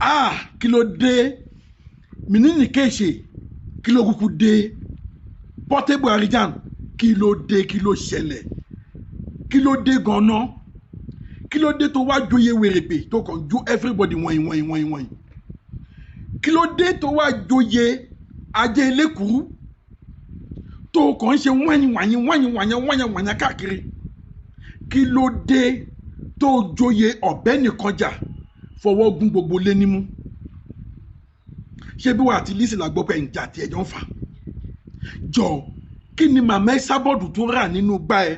Ah, kí ló dé? Menene kéṣe? Kí ló kúkú dé? Portable Arijan, kí ló dé? Kí ló ṣẹlẹ̀? Kí ló dé gan-an? Kí ló dé tó wá joyè wèrèpè tó kàn ju everybody wọ̀nyí wọ̀nyí wọ̀nyí wọ̀nyí? Kí ló dé tó wá joyè ajé elékùrú tó kàn ń ṣe wọ̀nyí wọ̀nyí wọ̀nyí wọ̀nyí wọ̀nyí wọ̀nyí káàkiri? Kí ló dé tó joyè ọ̀bẹ nìkan jà fọwọ́ gún gbogbo lé nímú? Ṣé bí wàá àti Lizzy la gbọ́ pé ń jà tí ẹjọ́ ń fà jọ? Kí ni màmá Esabod tún rà nínú gbá ẹ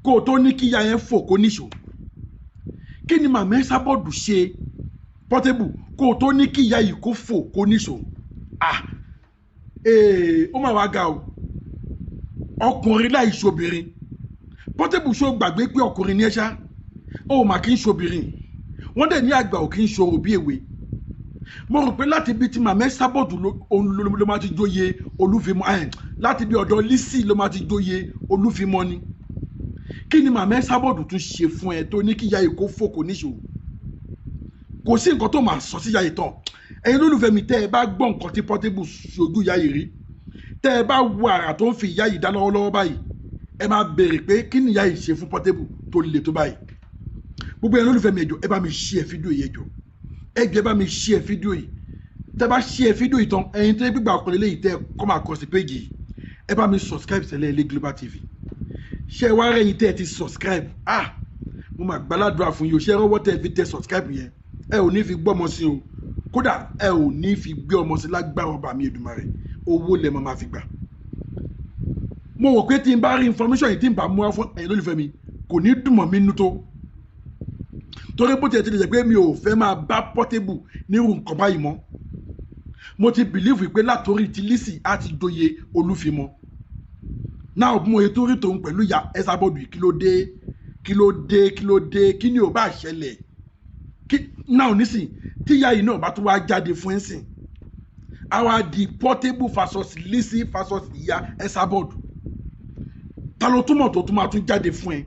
kó o tó ní kí ìyá yẹn fò kó níṣó? Kí ni màmá Esabod ṣe, Portable, kó o tó ní kí ìyá yìí kó fò kó níṣó? Ah, ee, ó mà wá ga o. Ọkùnrin láì ṣobìnrin. Portable, ṣó gbàgbé pé ọkùnrin ní ẹ ṣá? Ó mà kí ń ṣobìnrin. Wọ́n dẹ̀ ní àgbà ò kí ń ṣòro bí èwe. Mo rò pé láti bí ti màmá Esabod ló máa ti jóye Olúfimọ́ ẹ̀, láti bí ọ̀dọ̀ Lizzy ló máa ti jóye Olúfimọ́ ni. Kí ni màmá Esabod tún ṣe fún ẹ tó ní kí ìyá yìí kó fò kó níṣó? Kò sí nǹkan tó máa sọ sí ìyá yìí tán. Ẹ̀yin olólùfẹ́ mi, tẹ́ ẹ bá gbọ́ nǹkan tí Portable ṣojú ìyá yìí rí, tẹ́ ẹ bá wo àrà tó ń fi ìyá yìí dá lọ́wọ́lọ́wọ́ báyìí, ẹ máa béèrè pé kí ni ìyá yìí ṣe fún Portable tó le tó báyìí. Gbogbo ẹ̀yin olólùfẹ́ mi, ẹ jọ̀ọ́, ẹ bá mi share fídíò yìí. Ẹ jọ̀ọ́, ẹ jọ̀ọ́, ẹ bá mi share fídíò yìí. Tẹ́ bá share fídíò yìí tán, ẹ̀yin tẹ́ gbígbà ọkùnrin léyìí tẹ́ kọ́ máa kọ sí péjì yìí, ẹ bá mi subscribe sẹ́lẹ̀ ilé Global TV. Ṣé wá rẹ́yìn tẹ́ ẹ ti subscribe? Ah, mo máa gbàládùra fún yín o. Ṣé rọ́wọ́ tẹ́ ẹ fi tẹ subscribe yẹn, ẹ ò ní fi gbọ́mọ sí o. Kódà ẹ ò ní fi gbé ọmọ sí lágbára ọba mi Èdùmàrè. Owó lẹ máa fi gbà. Mo rò pé tí n bá rí information yìí, tí n bá mú wá fún ẹ̀yin lólùfẹ́ mi, kò ní dùn mọ́ mi nínú tó, torí bó tiẹ̀ ti lè jẹ́ pé mi ò fẹ́ máa bá Portable nírú nǹkan báyìí mọ́, mo ti believe pé látòrí ti Lizzy á ti joyè Olúfimọ́ náà. Bí mo yẹ tó rí tòun pẹ̀lú ìyá Esabod, kí ló dé? Kí ló dé? Kí ló dé? Kí ni ò bá ṣẹlẹ̀? Kí náà nísìn tí ìyá yìí náà bá tún wá jáde fún ẹ̀sìn, á wá di Portable versus Lizzy versus ìyá Esabod. Ta ló túmọ̀ tó tún máa tún jáde fún ẹ,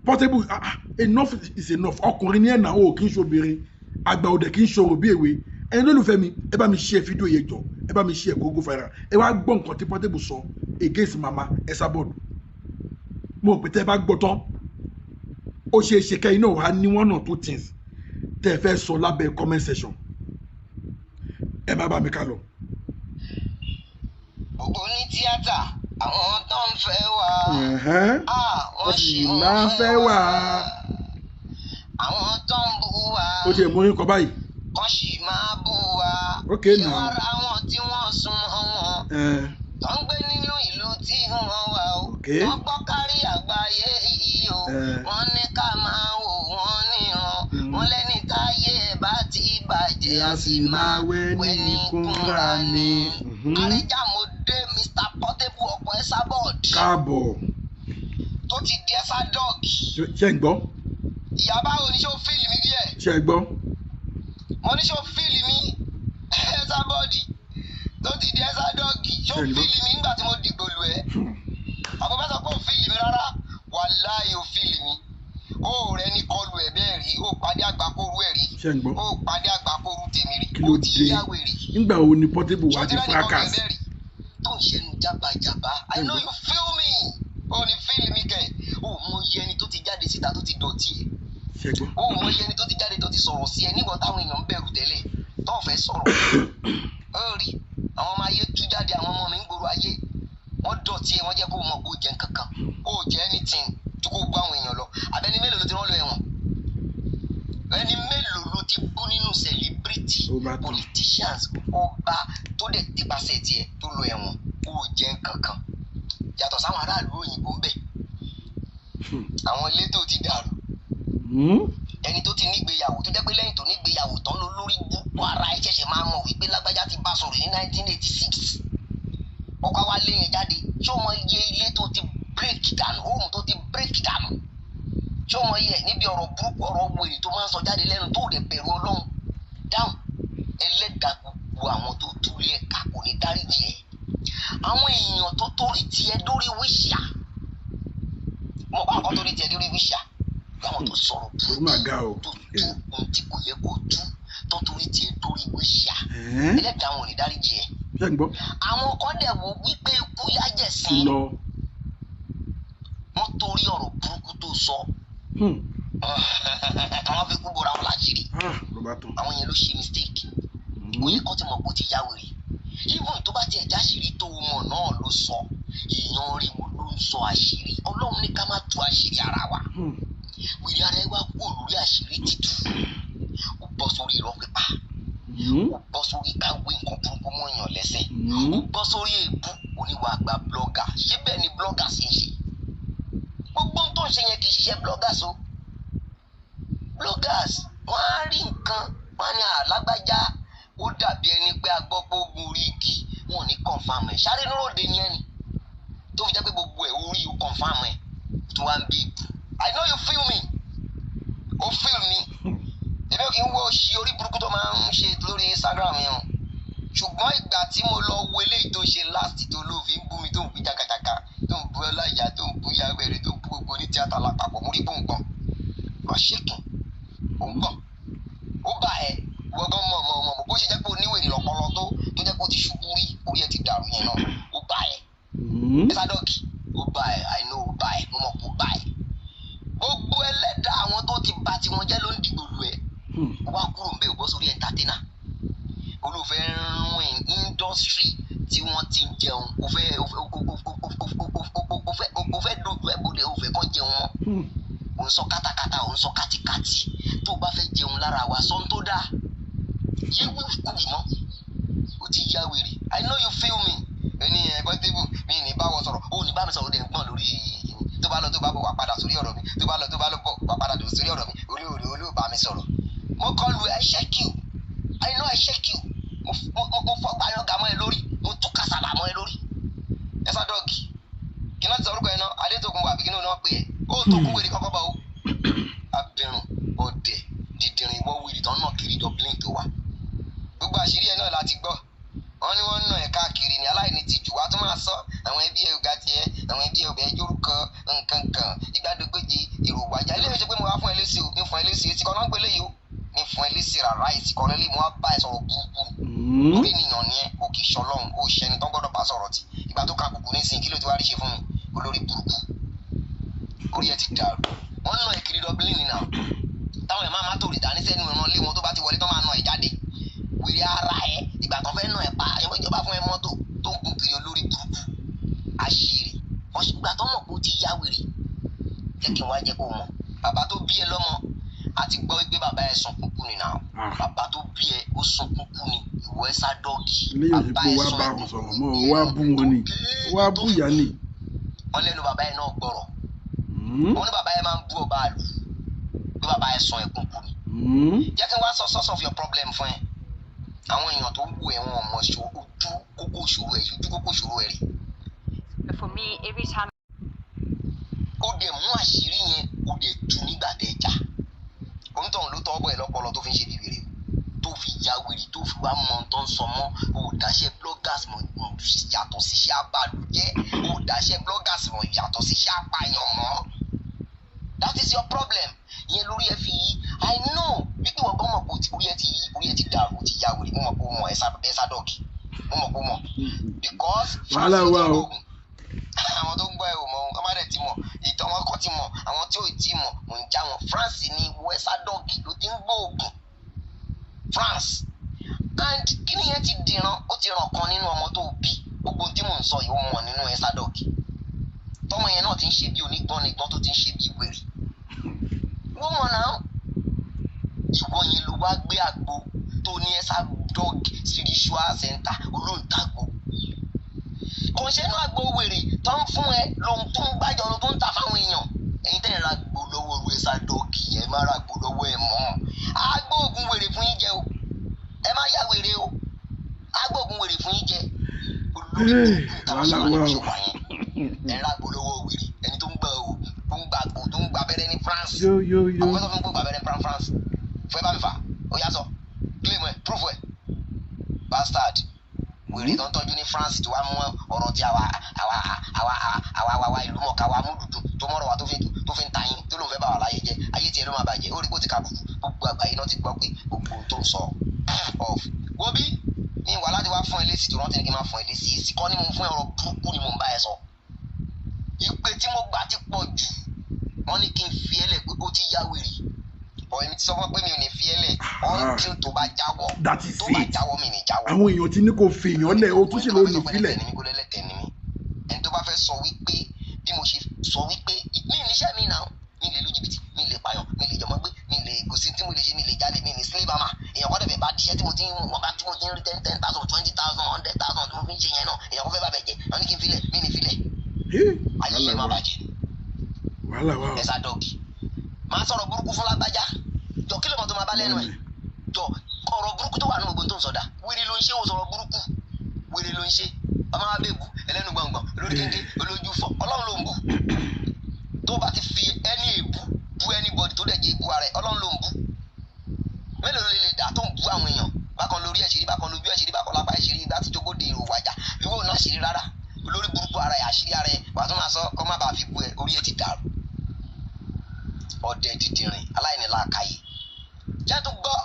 Portable? Ah ah, enough is enough. Ọkùnrin ní ẹ̀nà o, kì í ṣobìnrin. Àgbà òdẹ kì í ṣòro bí èwe. Ẹ̀yin lólùfẹ́ mi, ẹ bá mi share fídíò yẹn jọ, ẹ bá mi share kó go viral. Ẹ wá gbọ́ nǹkan tí Portable sọ against mama Esabod. Mo rò pé tẹ́ ẹ bá gbọ́ tán, ó ṣeé ṣe kẹ́yìn náà wàá ní one or two things tẹ́ ẹ fẹ́ sọ lábẹ́ comment section. Ẹ má bá mi ká lọ. Gbogbo ní tíátà, àwọn tó ń fẹ́ wá. Ah, wọ́n sì máa fẹ́ wá. Àwọn tó ń bú wa. Ó tiẹ̀ mú orin kọ báyìí. Kàn sì máa bú wa. Okay Ṣé now. wàá ra àwọn tí wọ́n súnmọ́ wọn, tó ń gbé nínú ìlú tí wọ́n wà o? Wọ́n gbọ́ kárí àgbáyé yìí o. Wọ́n ní ká máa wò wọ́n níran. Wọ́n lẹ́ni táyé ẹ̀ bá ti bàjẹ́, a sì máa wẹ́ ní kúnra ni. Àrèjàmọdé, Mr Portable, ọkọ Esabod, Káàbọ̀. tó ti di Esa dog. Ṣé ń gbọ́? Ìyá, báwo ni? Ṣé o feel mi díẹ̀? Ṣé ń gbọ́? Mo ní ṣé o feel mi? Esabod tó ti di Esa dog, ṣé o Ṣé ń gbọ́? feel mi nígbà tí mo dìgbò lù ẹ́? Àbọ̀ bá sọ pé o feel mi rárá, wàláhì o feel mi. Ó rẹ ní kọlu ẹ̀ bẹ́ẹ̀ rí, ó pàdé àgbákòrú ẹ̀ rí. Ṣé ń gbọ́? Ó pàdé àgbákòrú tèmi rí. Kí Ó ló ti dé? yá wèrè. Nígbà wo ni Portable wá di Ṣé o ti rẹ́ ní kọlu ẹ̀ fracas? bẹ́ẹ̀ rí tó ń ṣẹnu jábàjábá? I know you feel me. Ó ní feel mi kẹ̀. Ó mọ iye ẹni tó ti jáde síta tó ti dọ̀tí ẹ̀. Ṣé gbọ́? Ó mọ iye ẹni tó ti jáde tó ti sọ̀rọ̀ sí ẹ nígbà táwọn èèyàn ń bẹ̀rù tẹ́lẹ̀ tó fẹ́ sọ̀rọ̀. Ó rí àwọn ọmọ ayé tú jáde, àwọn ọmọ mi ń gbòòrò ayé, wọ́n dọ̀tí ẹ, wọ́n jẹ́ kó mọ̀ kó jẹ́ nǹkankan, kó jẹ́ anything tó kó gbọ́ àwọn èèyàn lọ. Àbẹ́ni mélòó ló ti rán lọ ẹ̀wọ̀n? Ẹni mélòó ló ti bú nínú celebrity, Ó bá tán. politicians, ọba tó dẹ̀ tipasẹ̀ tiẹ̀ tó lọ ẹ̀wọ̀n? Kó jẹ́ nǹkankan yàtọ̀ sáwọn aráàlú òyìnbó ń bẹ̀, àwọn ilé tó ti dàrú, ẹni tó ti nígbéyàwó tó jẹ́ pé lẹ́yìn tó nígbéyàwó tán ló lórí gbogbo ara ẹ ṣẹ̀ṣẹ̀ máa mọ̀ wípé lágbájá ti bá sọ̀rọ̀ ní 1986. Ọkọ wa lé yẹn jáde. Ṣé o mọ iye ilé tó ti break dànù, home tó ti break dànù? Ṣé o mọ iye ẹ̀ níbi ọ̀rọ̀ burúkú, ọ̀rọ̀ wèrè tó máa ń sọ jáde lẹ́nu tó dẹ̀ bẹ̀rù Ọlọ́run dáhùn? Ẹlẹ́dàá gbogbo àwọn tó túlé ẹ̀ka kò ní dáríjì ẹ̀. Àwọn èèyàn tó torí tiẹ̀ dórí wíṣà, mo kọ́ àwọn torí tiẹ̀ dórí wíṣà, láwọn tó sọ̀rọ̀ Ó mà ga o. tó tú ohun tí kò yẹ kó kó tú, tó torí tiẹ̀ torí wíṣà, ẹlẹ́dàá wọn ò ní dáríjì ẹ̀. Ṣé ń gbọ́? Àwọn kan dẹ̀ wò wípé ikú yájẹ̀sín lọ. Wọ́n torí ọ̀rọ̀ burúkú tó sọ, àwọn fi kú bora wọn láṣìírí. Ah, ló bá tán. Àwọn yẹn ló ṣe mistake. Kò yẹ kó ti mọ̀ pé ó ti ya wèrè. Even tó bá tiẹ̀ jáṣìírí tó mọ̀ náà ló sọ, èèyàn rí wo ló ń sọ àṣírí? Ọlọ́run ní ká má tú àṣírí ara wa. Wèrè ara ẹ wá kúrò lórí àṣírí títú, ó bọ́ sórí irọ́ pípa, ó bọ́ sórí káwé nǹkan burúkú mọ́ èèyàn lẹ́sẹ̀, ó bọ́ sórí èébú. Oníwà àgbà blogger, ṣé bẹ́ẹ̀ ni blogger sì ń ṣe? Gbogbo ohun tó ń ṣe yẹn kì í ṣiṣẹ́ bloggers o. Bloggers, wọ́n á rí nǹkan, wọ́n á ní àlágbájá, ó dàbí ẹni pé a gbọ́ pé ó gun orí igi. Wọn ò ní confirm ẹ̀. Sáré níròde ni ẹni tó fi jẹ́ pé gbogbo ẹ̀ orí o confirm ẹ̀ tó wá ń bí ibù. I know you feel me, o feel me. Èmi ò kí ń wo ṣí orí burúkú tó máa ń ṣe lórí Instagram yẹn o, ṣùgbọ́n ìgbà tí mo lọ wo eléyìí tó ṣe last, tó ló fi ń bú mi, tó ń bú jàkàjàkà, tó ń bú ọláìyá, tó ń bú yàgbẹ̀rẹ̀, tó ń bú gbogbo ní tíátà lápapọ̀, mo rí bó ń gbọ̀n wá ṣèkìn, ó ń gbọ̀n, ó bá ẹ wọ́gán mọ̀ mọ̀ mọ̀ bó ṣe jẹ́ pé oníwèrè lọ́pọlọ tó jẹ́ pé ó ti ṣubú rí, orí ẹ ti dàrú yẹn náà, ó bá ẹ. Ẹsàdọ́ọ̀kì, ó bá ẹ. I know ó bá ẹ. Mo mọ̀ pé ó bá ẹ. Gbogbo ẹlẹ́dàá àwọn tó ti bà tiwọn jẹ́ ló ń dìgbò lù ẹ́. Ó wá kúrò ńbẹ̀, ó bọ́ sórí entertainer, olùfẹ́ rìn industry tí wọ́n ti ń jẹun. Ó fẹ́ dojú ẹ̀ bolẹ̀, ó fẹ́ kọ́ jẹun mọ́. Ò ń sọ kátakátá, ò ń sọ kátikáti. Tó o bá fẹ́ jẹun lára wa, sọ ń tó dáa, yé wíwú mọ́. Ó ti ya wèrè. I know you feel me. Ẹni ẹ Portable, mi ní báwọ sọ̀rọ̀, ó ní bá mi sọ̀rọ̀, dẹ̀ ń gbọ̀n lórí. Tó bá lọ, tó bá bọ̀, wà padà sórí ọ̀rọ̀ mi. Tó bá lọ, tó bá lọ bọ̀, wà padà sórí ọ̀rọ̀ mi. Olóòrè olóò bá mi sọ̀rọ̀, mo kọlu ẹ. I check you, I know I check you. Mo fọ́ gbáyọ̀gà mọ́ ẹ lórí, mo tú kásálà mọ́ ẹ lórí. Ẹ sá dọ́ọ̀gì kí náà ti sọ orúkọ ẹ náà, Adétòkun wà, àbí kí náà wọ́n pè ẹ́? Ó tó kún wèrè kọ́kọ́ bá o, abirùn ọ̀dẹ̀ dìdìrín, ìwọ wèrè tán náà kiri Dublin tó wà. Gbogbo àṣírí ẹ náà láti gbọ́. Wọ́n ní wọ́n ń nà ẹ́ káàkiri ní aláìní tìjú. Wa tún máa sọ àwọn ẹbí ẹ ọ̀gá tiẹ̀, àwọn ẹbí ẹ ọ̀gá ẹ jórúkọ nǹkan kan ìgbàdógójì èrò wájà ilé ìwé. Pé mo wá fún ẹ lésì o, mi fún ẹ lésì, etí kan náà ń gbélé yìí o, mi fún ẹ lésì rárá, etí kan lélẹ̀. Mo wá bá ẹ sọ̀rọ̀ burúkú orí ènìyàn ni ẹ, o kì í ṣọlọ́run, o ṣẹni tó gbọ́dọ̀ bá sọ̀rọ̀ tì. Ìgbà tó ka kùkù nísìnyí, kí ló ti wá rí ṣe fún mi? Olórí burúkú, orí ẹ ti dàrú. Wọ́n ń nà ẹ kiri Dublin náà, táwọn ẹ̀ máa má tòrì dání sẹ́nu ìran lé wọn, tó bá ti wọlé tó máa nà ẹ jáde. Wèrè ara ẹ, ìgbà tó fẹ́ nà ẹ pa ìjọba fún ẹ mọ́tò tó ń gun kiri. Olórí burúkú, àṣírí ìgbà tó mọ̀ pé ó ti yá wèrè, jẹ́ kí n wá jẹ́ kó mọ̀. Bàbá tó bí ẹ lọ́mọ, a ti gbọ́ wípé bàbá ẹ sunkún kú ni náà. Bàbá tó bí ẹ, ó sunkún kú ni. Ìwọ ẹ sá dọ́ọ̀gì. Eléyìí ò sí pé wàá bá wọn sọ̀rọ̀ mọ́, wàá bú wọn ni, wàá bú ìyá ni. Wọ́n lẹ́nu bàbá ẹ náà gbọ́rọ̀. Wọ́n ní bàbá ẹ máa ń bú ọba àlù, pé bàbá ẹ sun ẹkún kú ni. Jẹ́ kí n wá sọ source of your problem fún ẹ. Àwọn èèyàn tó ń wù ẹ, wọn ò mọ ojú kókó ìṣòro ẹ, ojú kókó ìṣòro ẹ rè. For me, every time Ó dẹ̀ mú àṣírí yẹn, ó dẹ̀ tú nígbà tẹ́ jà. Onítọ̀hún ló tọ́ bọ̀ ẹ̀ lọ́pọlọ tó fi ń ṣe bìbìrì, tó fi ya wèrè, tó fi wá mọ tó ń sọ mọ́. Ò dáṣẹ́ bloggers mọ̀ yàtọ̀ síṣẹ́ abàlújẹ́, ò dáṣẹ́ bloggers mọ̀ yàtọ̀ síṣẹ́ apààyàn mọ́. That is your problem. Ìyẹn lórí ẹ fi yí. I know wípé wọ́n gbọ́n mọ̀ pé orí ẹ ti yí, orí ẹ ti dàrú, ó ti ya wèrè. Mo mọ̀ pé ó mọ̀ ẹ sá dọ́ọ̀kì. Mo mọ̀ pé ó mọ̀ because Wàhálà wà o. Àwọn tó ń gbọ́ ẹ ò mọ̀ ọ́n, má dẹ̀ ti mọ̀ ìtàn wọn kọ́ ti mọ̀. Àwọn tí ò tí mọ̀ ò ń já wọn. France ni wẹ́sádọ́ọ̀gì ló ti ń gbóògùn France, and kíni yẹn ti dìran, ó ti ràn kan nínú ọmọ tó bí. Gbogbo tí mò ń sọ yìí, ó mọ̀ nínú ẹ̀sádọ́ọ̀gì tọmọ yẹn náà ti ń ṣe bí onígbọ́nigbọ́n, tó ti ń ṣe bí wèrè. Wọ́n mọ̀ náà. Ìwọ yẹn ló wá gbé àgbo tó ní ẹ̀sà dog spiritual center olóńtàgbo, kò ṣe inú àgbo wèrè tó ń fún ẹ lóhun tó ń gbàjọ lóhun tó ń ta fáwọn èèyàn. Ẹ̀yin tẹ́ ẹ̀ ra àgbo lọ́wọ́ oru ẹ̀sà dọ́ọ̀gì, ẹ má ra àgbo lọ́wọ́ ẹ mọ́. Àgbo ògùn wèrè fún yín jẹ o, ẹ má yá wèrè o. Àgbo ògùn wèrè fún yín jẹ. Olórí burúkú táwọn ṣe wà níbi ìwà yẹn, ẹ ra àgbo lọ́wọ́ wèrè, ẹni tó ń gba ògùn, tó ń gba àgbo, tó ń gba abẹ́rẹ́ ní France. Yo yo yo. Àwọn fẹ́ sọ fún mi pé gba abẹ́rẹ́ ní France fún ẹ, bá mi fà ó yá, sọ claim ẹ, proof ẹ, bastard. Wèrè tó ń tọ́jú ní France tó wá mú ọ̀rọ̀ tí àwa àwa àwa àwa àwa ìlú mọ̀ká wa mú dùdú tó mọ̀rọ̀ wa tó fi ń ta yín tó lóun fẹ́ bá wà láyé jẹ́, ayé tiẹ̀ ló máa bàjẹ́. Ó rí kó ti kàbùkù, gbogbo àgbáyé náà ti gbọ́ pé gbogbo tó ń sọ off. Wo bí mi wà láti wá fún ẹ lésì tó rántí ni kí n máa fún ẹ lésì. Èsì kọ́ ni mo fún ọ̀rọ̀ burúkú ni mo ń bá ẹ sọ. Ìpè tí mo gbà ti pọ̀ jù, wọ́n ní kí n fi ẹ́ lẹ̀ pé ó ti yá wèrè. Ọ̀ èmi ti sọ fún pé mi ò ní fi ẹ́ lẹ̀ until tó bá jáwọ́. That is tó bá it. jáwọ́ mi ní jáwọ́. Àwọn èèyàn ti ní kò fi èèyàn lẹ̀, o tún ṣe ló nù sílẹ̀. Ẹni tó bá fẹ́ sọ wípé bí mo ṣe sọ wípé mi níṣẹ́ mi náà, mi lè lu jìbìtì, mi lè pààyàn, mi lè jọmọ gbé, mi lè kò sí tí mo lè ṣe, mi lè jalè, mi ní slave ama. Èèyàn kọ́ dẹ̀ fẹ́ bá díṣẹ́ tí mo ti ń wọ́n bá tí mo ti ń rí 10,000, 20,000, 100,000 tí mo fi ń ṣe yẹn náà, èèyàn kọ́ fẹ́ bá bẹ̀ jẹ́, wọ́n ní kí n filẹ̀, mi ní filẹ̀. Ayé yìí má bàjẹ́. Wàhálà wà. Ẹ̀sà dọ́ọ̀gì. Máa sọ̀rọ̀ burúkú fún lágbájá. Jọ kí ló mọ̀ tó máa bá lẹ́nu ẹ̀? Jọ ọ̀rọ̀ burúkú tó wà nínú gbogbo tó ń sọ̀dà. Wèrè ló ń ṣe, ó sọ̀rọ̀ burúkú. Wèrè ló ń ṣe. Ọmọ wa bẹ̀ bù, ẹlẹ́nu gbọ̀ngbọ̀n, olórí kéńké, olójú fọ́, Ọlọ́run ló ń bù. Tó bá ti fi ẹni èbú bú anybody tó dẹ̀ jẹ́ èbú ara ẹ̀, Ọlọ́run ló ń bú. Mélòó ló lè dà tó ń bú àwọn èèyàn? Bákan lórí ẹ̀ṣìrí, bákan lójú ẹ̀ṣìrí, bákan lápá ẹ̀ṣìrí, ìgbà tí jókòó de èrò wájà. Ìwọ ò náà ṣìrí rárá. Olórí burúkú ara ẹ̀, àṣírí ara ẹ̀, wàá tún máa sọ kọ́ má bàa fi bú ẹ, orí ẹ ti dàrú. Ọdẹ dídìrín aláìníláàkáyè. Jẹ́ tó gbọ́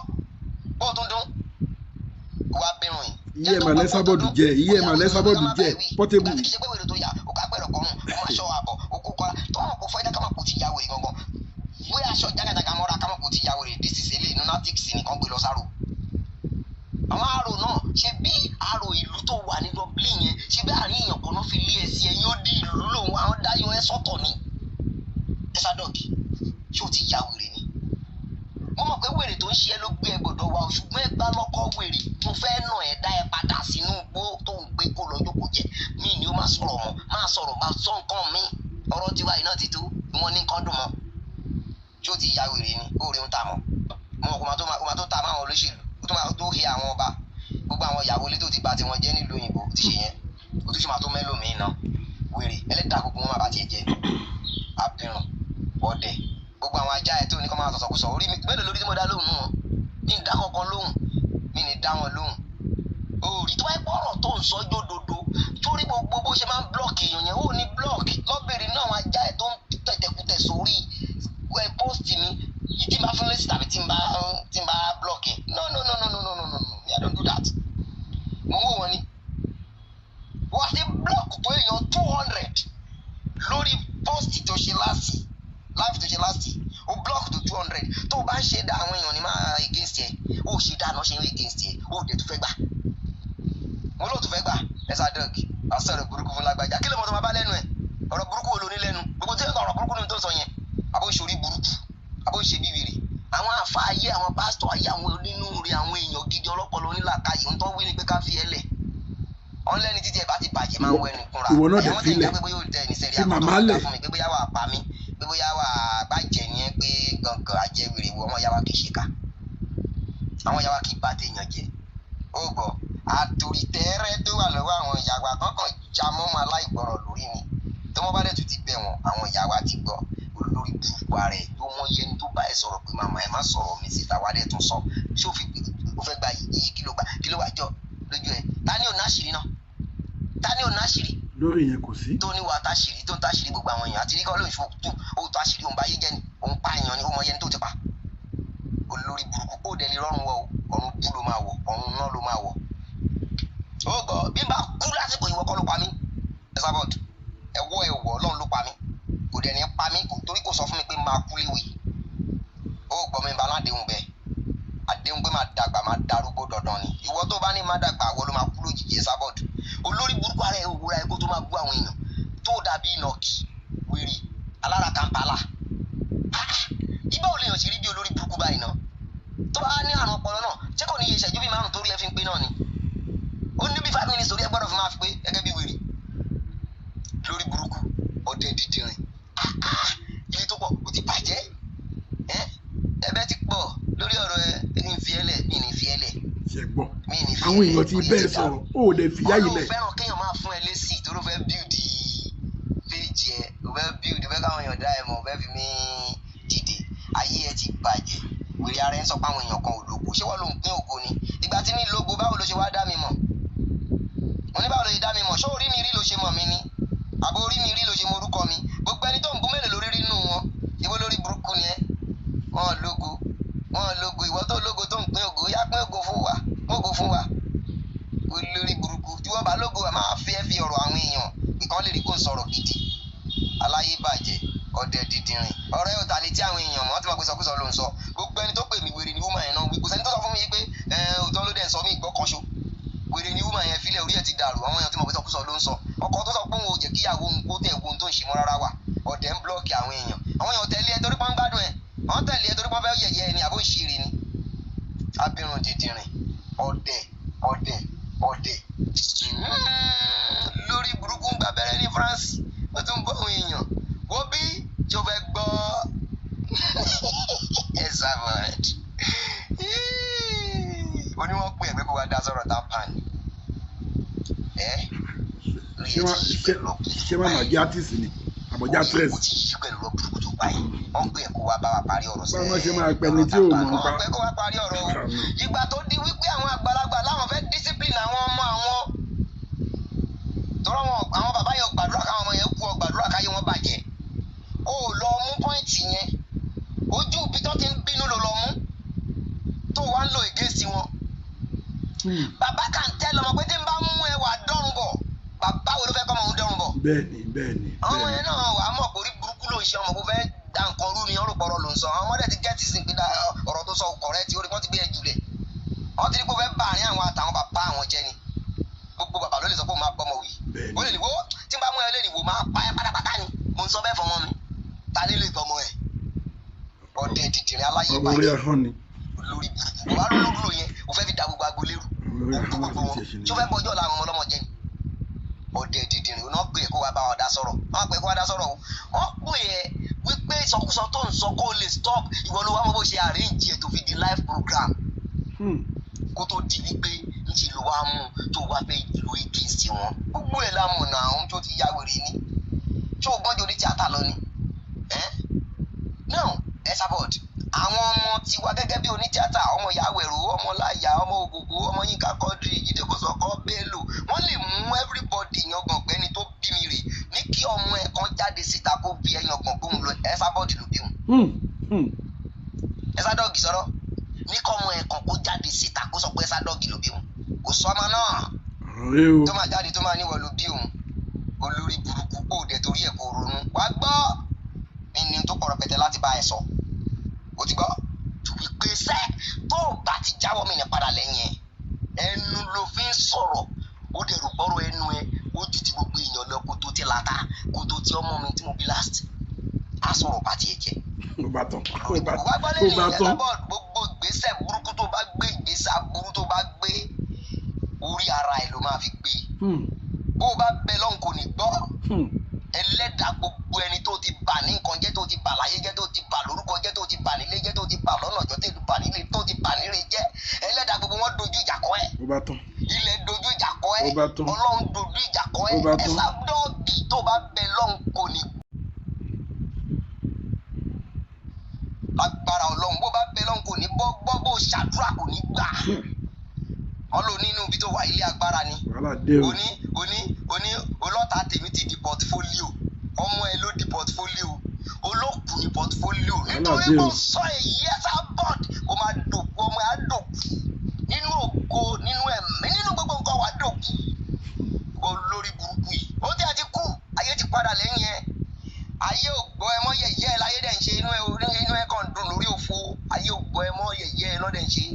bó tún dún wá bírun yìí. Iye màlẹ́ sábọ̀dù jẹ́, iye màlẹ́ sábọ̀dù jẹ́ Portable. Ìgbà tí kì í ṣe pé wèrè tó yà, ó ká pẹ̀rọ̀ kọrùn, ó máa ṣọ́ àbọ̀, ó kó kọ́ra. Tó àwọn kò fọ́ ẹ̀dá káwọn kò ti ya wèrè gangan. Wé aṣọ jágàjàgà mọ́ra káwọn kò ti ya wèrè. This is eléyìí lunatics nìkan gbé lọ sáró. Àwọn àrò náà ṣe bí àrò ìlú tó wà ní Dublin yẹn, ṣe bí àárín èèyàn kan náà fi lé ẹ sí ẹ̀yìn ó dí ìlú lòun, àwọn dáyọ ẹ sọ́tọ̀ ni. Ẹ sádọ̀gì, ṣé o ti ya wèrè ni? Mo mọ̀ pé wèrè tó ń ṣe ẹ ló gbé ẹ gbọ́dọ̀ wá o, ṣùgbọ́n ẹ gbá lọ́kọ́ wèrè. Mo fẹ́ nà ẹ́ dá ẹ padà sínú igbó tó ń gbé kó lọ jókòó jẹ. Mí ni ó máa sọ̀rọ̀ mọ́, máa sọ̀rọ̀, máa sọ nǹkan mi. Ọ̀rọ̀ tiwa iná ti tó, ìwọ̀n ní nǹkan dùn mọ́. Ṣé o ti ya wèrè ni? Ó rí ohun tá a mọ̀. Mo mọ̀ kó máa tó ta máa àwọn olóṣèlú, ó tó máa tó he àwọn ọba. Gbogbo àwọn ìyàwó ilé tó ti ba tiwọn jẹ́ nílùú òyìnbó ti ṣe yẹn. Ó tún ṣe máa tó mẹ́lòmíì náà. Wèrè ẹlẹ́dàá gbogbo wọn máa bá tiẹ̀ jẹ́. Abirùn, ọ̀dẹ̀, gbogbo àwọn ajá ẹ tó ní kọ́ máa sọ̀sọ̀kúsọ orí mi mélòó lórí tí mo dá lóhùn nù wọn, mi ní dá kankan lóhùn, mi ní dá wọn lóhùn. Òòrì tó bá yẹ pé ọ̀rọ̀ tó ń sọ jódodo torí gbogbo bó ṣe máa ń blọọkì èèyàn yẹn, ó ní blọọkì lọ́bẹ̀rẹ̀ náà àwọn ajá ẹ tó ń tẹ̀tẹ̀kutẹ̀ sórí ẹ pósìtì mi ìdí máa fún lẹ́sì tàbí tí n bá blọọkì. No no no no no no no no no, I don't do that. Mo ń wò wọ́n ni wọ́n ti blọọkì tó èèyàn 200 lórí pósìtì tó ṣe láti life tó ṣe last o block to 200. Tó o bá ń ṣe dá àwọn èèyàn ní máa against ẹ, o ṣe dá náà ṣe ń against ẹ, o dẹ̀ tó fẹ́ gbà, mo lóò tó fẹ́ gbà. Ẹ̀sà dọ́ọ̀gì àṣọ ọ̀rọ̀ burúkú fún lágbájá, kí ló mọ̀ tó máa bá lẹ́nu ẹ̀? Ọ̀rọ̀ burúkú wo ló ní lẹ́nu? Gbogbo tí ọ̀rọ̀ burúkú ni tó ń sọ yẹn, àbó ń ṣorí burúkú, àbó ń ṣe bíbèrè. Àwọn àfa ayé, àwọn pásítọ̀ ayé, àwọn onínúure, àwọn èèyàn gidi ọlọ́pọlọ onílàkàyè ń tọ́ wí ni pé ká fi ẹ lẹ̀. Ọ̀nlẹ́ni títí ẹ bá ti bàjẹ́ máa ń wẹnu kúnra. Ìwọ náà dẹ̀ filẹ̀ fi màmá lẹ̀ pé bóyá wà pa mí, pé bóyá wà bàjẹ́ ni ẹ, pé gangan ajẹ́wèrè wo ọmọ yàrá kì í ṣe ká, àwọn yàrá kì í bá téèyàn jẹ. Ó gbọ́ àtòrìtẹ́rẹ́ tó wà lọ́wọ́ àwọn ìyàwó àkọ́kọ́ já mọ́mọ́ aláìgbọràn lórí mi. Tó wọ́n bá dẹ̀ tún ti bẹ̀ wọ́n, àwọn ìyàwó àti gbọ́ olórí burúkú ara ẹ̀ tó mọ yẹni tó bá ẹ sọ̀rọ̀ pé màmá ẹ má sọ̀rọ̀ mi síta, wà dẹ̀ tún sọ. Ṣé o fẹ́ gba yìí? Kí ló gbà? Kí ló wà jọ lójú ẹ? Ta ni ò náṣìírí náà? Ta ni ò náṣìírí? Lórí yẹn kò sí. Tó ní wa táṣìírí, tó ń táṣìírí gbogbo àwọn èèyàn àti ríkọ́ lóun ṣe ó táṣìírí, òun bá yé jẹ́ ni, òun pa èèyàn ni, ó mọ yẹni tó ti pa. Olórí burúkú ó dẹ̀ lè rọrùn wọ o, ọ̀run bú ló máa wọ̀, ọ̀run náà ló máa wọ̀. Ó gbọ́ bí n bá kú lásìkò ìwọ kọ́ ló pa mí. Esabod ẹ̀wọ́ ẹ̀wọ́ Ọlọ́run ló pa mí, kò dẹ̀ ní pa mí torí kò sọ fún mi pé máa kú léwe. Ó gbọ́ mi bá aládéhùn bẹ́ẹ̀, àdéhùn pé máa dàgbà máa darúgbó dandan ni. Ìwọ tó bá ní má dàgbà, àwọ ló máa kú lójijì. Esabod olórí burúkú ara ẹ òwúra ẹ kó tó máa bú àwọn èèyàn tó dàbí ìnàkí wèrè alára Kampala. Ibà ò lè yàn sí rí bí olórí burúkú báyìí náà tó bá ní àrùn ọpọlọ náà, ṣé kò ní iye ìṣẹ́jú bíi 5 torí ẹ fi ń pé náà ni? Ó ní bí 5 minutes torí ẹ gbọ́dọ̀ fi máa fi pé gẹ́gẹ́ bí wèrè lórí burúkú ọdẹ dídìrín. Ilé tó pọ̀ ó ti bàjẹ́, ẹ̀bẹ̀ ti pọ̀ lórí ọ̀rọ̀ ẹ. Ní fi ẹlẹ̀, mi ní fi ẹlẹ̀, ṣe gbọ́ àwọn èèyàn ti bẹ́ẹ̀ sọ̀rọ̀, ó lè fìyà yìí lẹ̀. Ọlọ́run fẹ́ràn kéèyàn máa fún ẹ lésì tó ló fẹ́ bíldì péjì ẹ, ó fẹ́ bíldì, ó fẹ́ káwọn èèyàn dá ẹ mọ̀, ó fẹ́ fi mí dìde. Ayé ẹ ti bàjẹ́. Wèrè ara ẹ ń sọ pé àwọn èèyàn kan ò lógo, ṣé wọ́n ló ń pín ògo ni? Ìgbà tí mi lógo, báwo ló ṣe wá dá mi mọ̀? Abirùn dìdìrìn, ọ̀dẹ̀ ọ̀dẹ̀ ọ̀dẹ̀, lórí burúkú ń gba abẹ́rẹ́ ní France, ó tún bọ́ àwọn èèyàn. Wo bí tí o fẹ́ gbọ́ Esabod, ó ní wọ́n pè é pé kó wá dá sọ̀rọ̀ TAMPAN ẹ́. Ṣé màmá jẹ́ artist ni àbọ̀já actress? Ó ti yí pẹ̀lú ọ̀rọ̀ burúkú tó pa yìí. Wọ́n pè é kó wá bá wa parí ọ̀rọ̀ sẹ́ẹ̀. Báwọn ṣe máa pẹ́ ni tí ò mọ̀ pa. Wọ́n pè é kó wá parí ọ̀rọ̀ o. Ìgbà tó di wípé àwọn àgbàlagbà láwọn fẹ́ discipline àwọn ọmọ àwọn, tọ́rọ wọn, àwọn bàbá yẹn gbàdúrà káwọn ọmọ yẹn kú, ọ gbàdúrà káyé wọn bàjẹ́. O lọ mú pọ́ìntì yẹn, ojú ibi tó ti ń bínú ló lọ mú, tó wá ń lo against wọn. Bàbá kà ń tẹ́ lọ́mọ pé tí ń bá mú ẹ wà dọ́rùn bọ̀, bàbá wo ló fẹ́ kọ́ ọmọ òun dọ́rùn bọ̀? Bẹ́ẹ̀ni bẹ́ẹ̀ni. Ọmọ yẹn náà wàá mọ̀ pé orí burúkú ló ń ṣe ọmọ, kó fẹ́ da nǹkan rú ni, ọ̀rọ̀ pọ̀rọ̀ ló ń sọ. Àwọn ọmọdé ti gẹ́tì sí pé ọ̀rọ̀ tó sọ kọ̀rẹ́ tí orí wọn ti gbé ẹ jùlẹ̀. Wọ́n ti rí pé ó fẹ́ bá àárín àwọn àtàwọn bàbá àwọn jẹ́ ni. Gbogbo bàbá ló lè sọ pé ó máa bọ́mọ wí. Ó lè wò tí n bá mú ẹ lè wò máa pa ẹ pátápátá ni. Mo ń sọ bẹ́ẹ̀ fọmọ mi. Ta lè lè tọmọ ẹ? Ọdẹ dìdìrín aláyé bàjẹ́. Lórí burúkú. Wàá lólórí yẹn, o fẹ́ fi da gbogbo agbolérú. Gbogbo wọn. Tí o fẹ́ bọjọ́ làwọn ọmọ ọlọ́mọ jẹ́ ni. Ọdẹ dìdìrín náà pè é kó wá bá wọn dá sọ̀rọ̀. Wọ́n pè é kó wá dá sọ̀rọ̀ o. Wọ́n pè é wípé ìsọkúsọ tó ń sọ kó lè stop. Ìwọ ló wá mọ bó ṣe arrange ẹ̀ tó fi di live program. Kó tó di wípé ńṣe ló wá mú tó wá fẹ́ lo against wọn. Gbogbo ẹ̀ lámùnà àwọn tó ti ya wèrè ni. Tó o gbọ́njọ ní tíátà lọ ni. Now Esabod, àwọn ọmọ tiwa gẹ́gẹ́ bí onítíátà, ọmọ Yàwẹ̀rò, ọmọ Láyà, ọmọ Ògògó, ọmọ Yínká Quadri, Jídé Kòsọ́kọ́, Bello, wọ́n lè mú everybody yangàn pé ẹni tó bí mi rè ní kí ọmọ ẹ̀ kan jáde síta kó bí ẹ yangàn pé òun lọ Esabod ló bí òun. Esabod sọ̀rọ̀ ní kọ́ ọmọ ẹ̀ kan kó jáde síta kó sọ pé Esabod ló bí òun. Kò sọ ọmọ náà tó máa jáde tó máa níwọ̀ ló bí òun. Olórí burúkú kò dẹ̀ torí ẹ̀ kò ronú. Wàá gbọ́ mi ní tó pọ̀ rẹpẹtẹ láti bá ẹ sọ. O ti gbọ́ tùbí pé sẹ́ tó o bá ti jáwọ́ mi ní padà lẹ́yìn ẹ̀. Ẹnu ló fi ń sọ̀rọ̀, ó dẹ̀ rò gbọ́rọ̀ ẹnu ẹ, ó ju ti gbogbo èèyàn lọ. Kó tó ti lata, kó tó ti ọmọ mi tí mo bí last, á sọ̀rọ̀ bá tiẹ̀ jẹ́. Ó bá tán, ó bá Wá gbọ́ lẹ́yìn tán. Esabod, gbogbo ìgbésẹ̀ burúkú tó bá gbé, ìgbésẹ̀ aburú tó bá gbé, orí ara ẹ̀ ló máa fi gbé. Bó o bá bẹ lọ́hùn kò ní gbọ́. Ẹlẹ́dàá gbogbo ẹni tó ti bà ní nǹkan jẹ́, tó ti bà láyé jẹ́, tó ti bà lórúkọ jẹ́, tó ti bà nílé jẹ́, tó ti bà lọ́nà jọ, tó ti bà nílé, tó ti bà nílé jẹ́, ẹlẹ́dàá gbogbo wọn dojú ìjà kọ ẹ́. Ó bá tán. Ilẹ̀ dojú ìjà kọ ẹ́. Ó bá tán. Ọlọ́run dojú ìjà kọ ẹ́. Ó bá tán. Esabod tó bá bẹ lọ́hùn kò ní. Agbára Ọlọ́run, bó bá bẹ lọ́hùn kò ní gbọ́, gbọ́ bó ṣàdúrà kò ní gbà. Ọlọ́run nínú ibi tó wà ilé agbára ni. Oní oní oní ọlọ́ta tèmi ti di portfolio, ọmọ ẹ ló di portfolio, olókùn ní portfolio. Nítorí kò sọ èyí Esabod, ó máa dòkú, ọmọ ẹ á dòkú nínú ògo, nínú ẹ̀mí, nínú gbogbo nǹkan wà dòkú. Olórí burúkú yìí ó ti àti kú, ayé ti padà lẹ́yìn ẹ. Ayé ò gbọ́ ẹ mọ́, yẹ̀yẹ́ ẹ láyé dẹ̀ ń ṣe, inú ẹ kàn dùn lórí òfo. Ayé ò gbọ́ ẹ mọ́, yẹ̀yẹ́ ẹ lọ́dẹ̀ ń ṣe.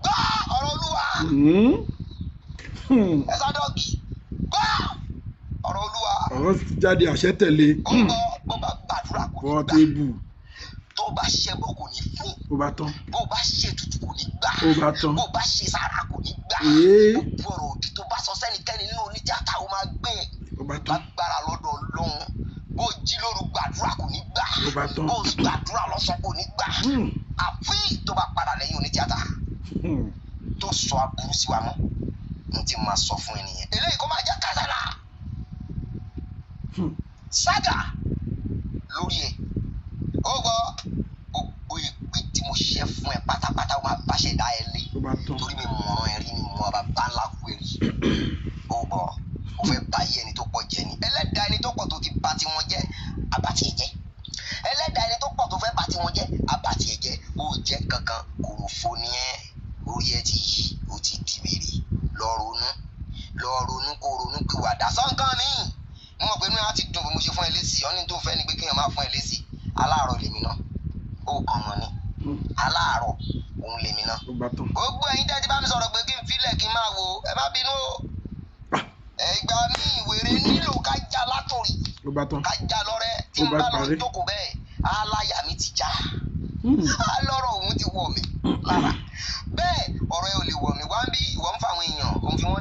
Gbọ́ ọ̀rọ̀ Olúwa. Esabod gbọ́ ọ̀rọ̀ Olúwa. Ọ̀rọ̀ ti jáde, àṣẹ tẹ̀lé. Ó gbọ́, bó bá gbàdúrà kò ní gbà. Tó bá ṣẹbọ kò ní fún. Ó bá tán. Bó bá ṣètùtù kò ní gbà. Ó bá tán. Bó bá ṣe sàrà kò ní gbà. Gbogbo ọ̀rọ̀ òdì tó bá sọ sẹ́nikẹ́ni nínú onítíátà ó máa gbé. Ó bá tán. Lágbára lọ́dọ̀ Ọlọ́run. Bó jí lóru gbàdúrà kò ní gbà. Ó bá tán. Bó gbàdúrà lọ́sàn kò ní gbà. Àfi tó bá padà lẹ́yìn onítíátà tó sọ aburú sí wa mọ́. N ti máa sọ fún ẹnìyẹn. Eléyìí kó máa jẹ́ kásálà. Sága lórí ẹ̀. Ó gbọ́ gbogbo ìpè tí mo ṣe fún ẹ pátápátá, ó máa báṣẹ dá ẹ lé. Torí mi mọ̀ràn ẹ rí, mi mọ̀ bàbá ńlá kú ẹ rí. Ó gbọ́, ó fẹ́ bá yé ẹni tó pọ̀ jẹ́ ni. Ẹlẹ́dàá ẹni tó pọ̀ tó ti bá tiwọn jẹ́, àbá tiẹ̀ jẹ́. Ẹlẹ́dàá ẹni tó pọ̀ tó fẹ́ bá tiwọn jẹ́, àbá tiẹ̀ jẹ́. Ó jẹ́ kankan, kòròfo ni ẹ́. Orí ẹ ti yí, ó ti di wèrè. Lọ ronú, lọ ronú, kó ronú pìwàdà sọ́nkàn mi. Mo mọ̀ pé inú ẹ á ti dùn bí mo ṣe fún ẹ lésì. Ọ́ ní tó fẹ́ ni pé kéèyàn máa fún ẹ lésì. Aláàárọ̀ lèmi náà, ó kàn mọ́ ni. Aláàárọ̀ òun lèmi náà. Gbogbo ẹ̀yin tẹ́ ti bá mi sọ̀rọ̀ pé kí n filẹ̀ kí n máa wo, ẹ má bínú o. Ìgbà mi ìwèrè nílò ká já látòrí, ká já lọ́rẹ́. Tí n bá lọ jókòó bẹ́ẹ̀, aláyà mi ti já. Alọ́rọ̀ òun ti wọ̀ mí lára. Bẹ́ẹ̀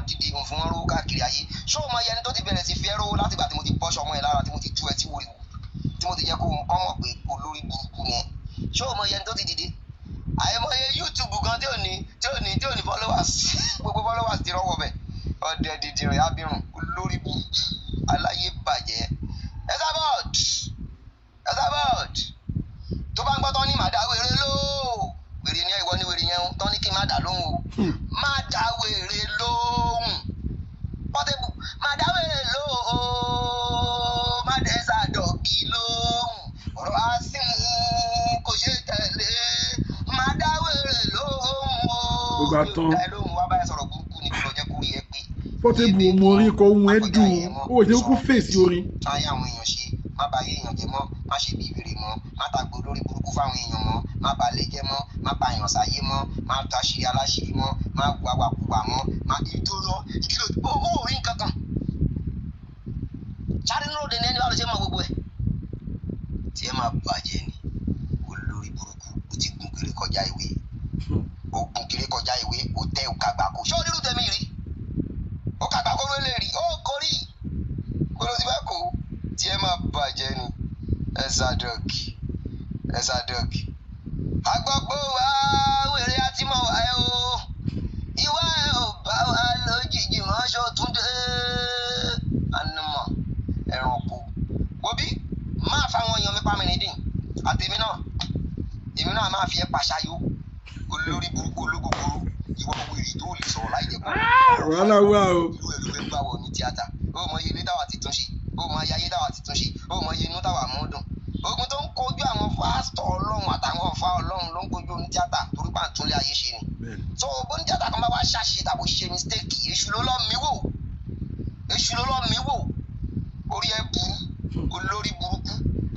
dìde, òun fi wọ́n rówó káàkiri ayé. Ṣé o mọ iye ẹni tó ti bẹ̀rẹ̀ sí fi ẹ́ rówó látìgbà tí mo ti bọ́ṣọ ọmọ ẹ lára, tí mo ti tú ẹ tí wòlíwò, tí mo ti jẹ́ kó kọ́ mọ̀ pé olórí burúkú ni ẹ? Ṣé o mọ iye ẹni tó ti dìde? Àìmọye YouTube gan tí ò ní followers, gbogbo followers ti rọ́wọ́ bẹ̀. Ọdẹ dìdìrìn abirùn, olórí burúkú, aláyé bàjẹ́. Esabod, Esabod, tó bá ń gbọ́ tán ní màdá wèrè ló wèrè ní, ìwọ ní wèrè yẹn ń tán ní kí n má dà lóhùn o. Má dá wèrè lóhùn. Portable, má dá wèrè lóhùn, má dẹ́ sàdọ̀kì lóhùn, ọ̀rọ̀ asín kò ṣe tẹ̀lé, má dá wèrè lóhùn o. Ó bá tán. Mi ò dá ẹ lóhùn, wá báyìí sọ̀rọ̀ burúkú ni kò jẹ́ kó rí ẹ pé. Portable, mo rí kọ ohun ẹ dùn ó ṣe kó fèsì orin. Táyà àwọn èèyàn ṣe, má bà ayé èèyàn jẹ́ mọ́, má ṣe bí wèrè mọ́, má tàgbó lórí burúkú fáwọn èèyàn mọ́, má bà lé jẹ́ mọ́, má pa èèyàn sáyé mọ́, má taṣírí aláṣírí mọ́, má wàwàkuwà mọ́, má ìdúró ìkìlọ̀ ó ó rí nǹkan kan. Sáré ní òde ní ẹni bá lọ ṣe mọ gbogbo ẹ̀. Tí ẹ máa bàjẹ́ ni, olórí burúkú, ó ti gun kiri kọjá ìwé, ó gun kiri kọjá ìwé, ó tẹ òkàgbà kò. Ṣé onírú tẹ̀mí rí? Òkàgbà kó ló lè rí, ó kórì kó ló ti fẹ́ kó tí ẹ máa bàjẹ́ ni. Esabod, Esabod, agbọ́pọ̀ wá wèrè àti mọ̀ wá ẹ o, ìwà ẹ ò bá wa lójijì mọ́ ṣòtúndé ànàmọ̀ ẹranko. Wobí máa fáwọn èèyàn mi pa mí nídìí àtèmi náà, èmi náà máa fi ẹ́ pàṣáyó, olórí burúkú, ológógóró, ìwọ wèrè tó lè sọ̀rọ̀ láì jẹ́ kó Wàhálà wà o. Irú ẹ̀ ló fẹ́ gbà wọ̀ ní tíátà. Ó mọ iye ilé táwa ti tún ṣe, ó mọ iye ayé táwa ti tún ṣe, ó mọ iye inú táwa mú dùn. Ogun tó ń kojú àwọn pásítọ̀ Ọlọ́run àtàwọn ọ̀fà Ọlọ́run ló ń kojú oní tíátà, torí pà ń túnlé ayé ṣe ni. So bó ní tíátà kan bá wá ṣàṣìṣe tàbí ṣe mistake, èṣù ló lọ́ mí wò, èṣù ló lọ́ mí wò. Orí ẹ burú, olórí burúkú,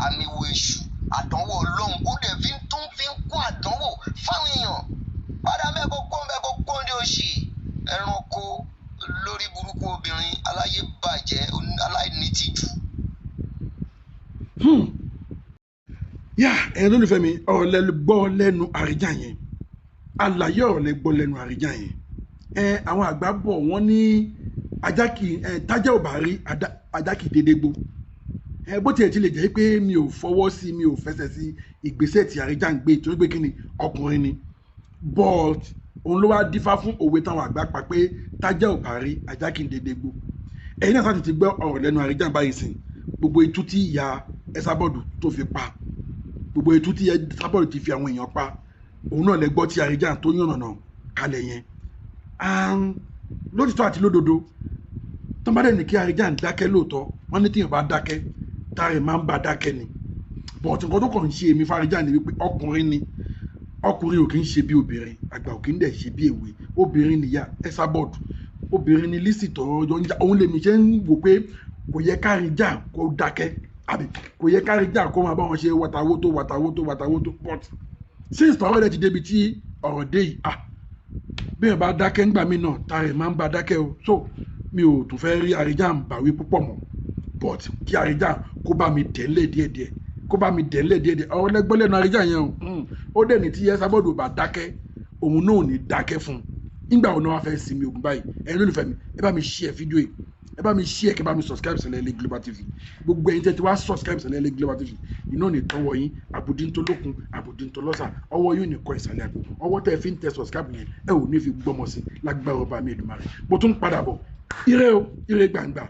àmì wo èṣù, àdánwò Ọlọ́run, ó dẹ̀ fi ń tún fi ń kún àdánwò fáwọn èèyàn. Padà mẹ́kọ̀ọ́ kó mẹ́kọ̀ọ́ kó ní òṣì ẹranko, lórí burúkú, obìnrin aláyé bàjẹ́, aláìnítìjú. Yá, ẹ̀yin olólùfẹ́ mi, ọ̀rọ̀ lẹ gbọ́ lẹ́nu àríjà yẹn, àlàyé ọ̀rọ̀ lẹ gbọ́ lẹ́nu àríjà yẹn. Ẹ àwọn àgbà bọ̀, wọ́n ní ajá kì í ẹ tájá ò bá rí ajá kì í dédé gbó. Ẹ bó tiẹ̀ ti lè jẹ́ pé mi ò fọwọ́ sí, mi ò fẹsẹ̀ sí ìgbésẹ̀ tí àríjà ń gbé, torí pé kí ni, ọkùnrin ni, but òun ló wá dífá fún òwe táwọn àgbà pa pé tájá ò bá rí ajá kì í dédé gbó. Ẹ̀yin náà sáà ti gbọ́ ọ̀rọ̀ lẹ́nu àríjà báyìí sìn, gbogbo itú tí ìyá Esabod tó fi pa, gbogbo itú tí Esabod ti fi àwọn èèyàn pa, òun náà lẹ gbọ́ tí àríjà tó yànnànà kalẹ̀ yẹn. Lótìtọ́ àti lódodo, tó bá dẹ̀ ní kí àríjà ń dákẹ́ lóòótọ́, wọ́n ní tíyàn bá dákẹ́, táàrẹ̀ máa ń bá dákẹ́ ni. But nǹkan tó kàn ń ṣe èmi fáríjà ni wípé ọkùnrin ni, ọkùnrin ò kì í ṣe bí obìnrin, àgbà ò kì í dẹ̀ ṣe bí èwe. Obìnrin nìyá Esabod, obìnrin ni Lizzy tọrọ jọ ń jà. Òun lèmi ṣe ń wò pé kò yẹ káríjà kó dákẹ́, àbí kò yẹ káríjà kó máa bá wọn ṣe wàtàwótó wàtàwótó wàtàwótó. But since tọrọ rẹ ti débi tí ọ̀rọ̀ dé yìí, ah, bí wọn bá dákẹ́ ńgbà mí náà, tààrẹ̀ máa ń bá dákẹ́ o. So mi ò tún fẹ́ rí àríjà ń bàwí púpọ̀ mọ́, but kí àríjà kó bá mi dẹ́lẹ̀ díẹ̀díẹ̀, kó bá mi dẹ́lẹ̀ díẹ̀díẹ̀. Ọ̀rọ̀ lẹ́gbọ́ lẹ́nu àríjà yẹn o. Ó dẹ̀ ní tí Esabod bá dákẹ́, òun náà ò ní dákẹ́ fún un. Nígbà wo ni wọ́n fẹ́ sinmi ogun báyìí? Ẹ̀yin olólùfẹ́ mi, ẹ bá mi share fídíò yìí, ẹ bá mi share, kẹ́ bá mi subscribe sílẹ̀ ilé Global TV. Gbogbo ẹ̀yin tẹ́ ti wá subscribe sílẹ̀ ilé Global TV, iná ní tọwọ́ yín, àbùdí ń tó lókun, àbùdí ń tó lọ́sà, ọwọ́ yóò ní kọ ìsàlẹ̀ àpò. Ọwọ́ tẹ́ fi ń tẹ subscribe yẹn, ẹ ò ní fi gbọ́mọ sí lágbára ọba mi Èdùmàrè. Mo tún padà bọ̀. Ire o, ire gbàngbà.